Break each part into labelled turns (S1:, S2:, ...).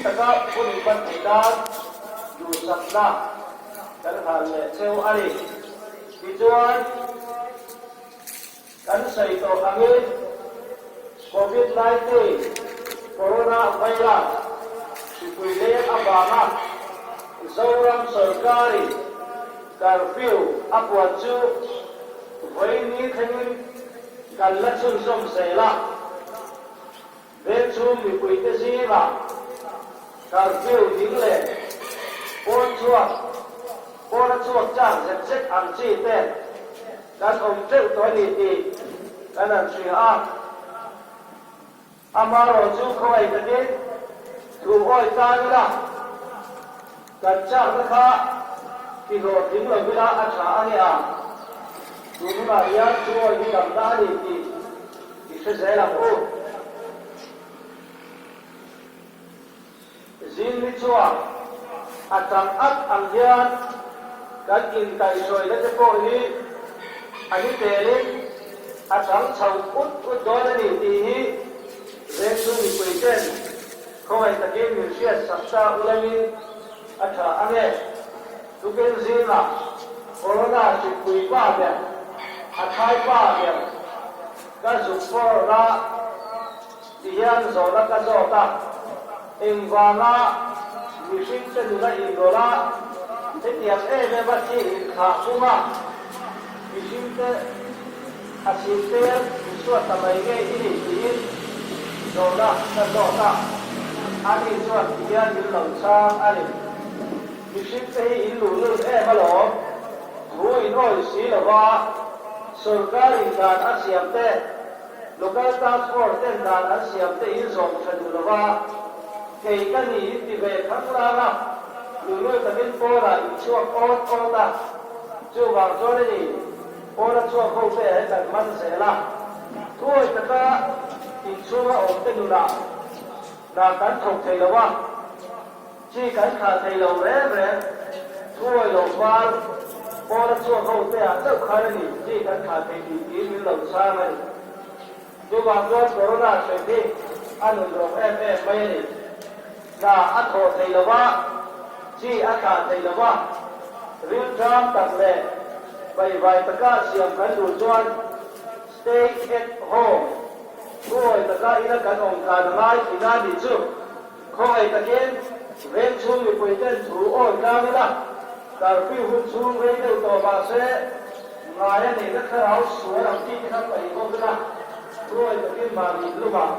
S1: taka hun in hman theih nan duhsakna kan hlan leh cheu a ni. Tichuan, kan sawi tawh angin Covid 19, Corona virus, hripui leng avanga Zoram sawrkarin curfew a puan chu vawi ni thlengin kan la chhunzawm zel a. Vengchhung mipuite zingah curfew ding leh pawn chhuak, pawna chhuak chak zek zek ang chi te kan awm teuh tawh a ni tih kan han hria a. Amaherawh chu khawngaih takin thu awi tan ila kan chakna kha ti hlawhtling lo ila a tha a nia. Tun hunah hian thu awi hi damna a ni tih i hre zel ang u. Zing ni chuan a chang at ang hian kan inkaihhruaina te pawh hi a ni telin a chang chho ut ut dawn a ni tih hi Vengchhung mipui ten khawngaih takin min hriat sak ta ulangin a tha ange. Tukin zingah Corona hripui pa ber, a thai pa ber ka zuk pawr a ti hian zawhna ka zawt a, engvanga mihringte nuna inrawlh a, hetiang em em a thi inthlah phung a, mihringte a chhimter insuat ta mai nge i nih tiin zawhna ka zawt a, ani chuan ti hian min lo chhang a ni. Mihringte hi in luhlul em alawm, thu in awih si lova, sawrkar in dan a siam te, Local Task Force ten dan an siam te in zawm tha duh lova, kei ka ni in ti ve khanglang a, luhlul takin pawnah in chhuak awt awt a, chuvang chuan a ni, pawna chhuak ho te he kan man zel a, thuawi taka inchhunga awm te nunah hna kan thawk thei lo a. Chi kan thlah thei lo reng reng, thuawi lo fal, pawla chhuak ho te ah chauh khan a ni chi kan thlah thei tih tiin min lo chhang a ni. Chuvang chuan Corona hrim hi a nun rawng em em mai a ni. Hna a thawh thei lo va, chi a thlah thei lo va, rilṭam tak leh baihvai taka siam kan duh chuan Stay at home, thuawi taka ina kan awm tlan a ngai tihna a nih chu. Khawngaih takin veng chhung mipui ten thu awi tlang ila, curfew hun chhung rei deuh tawh mah se, ngai a neihna thlarau sual ang tih te kha paih bawk ila, thuawi takin mahni hlumah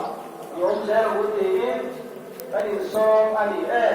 S1: i awm zel ang u tiin kan insawm a ni e.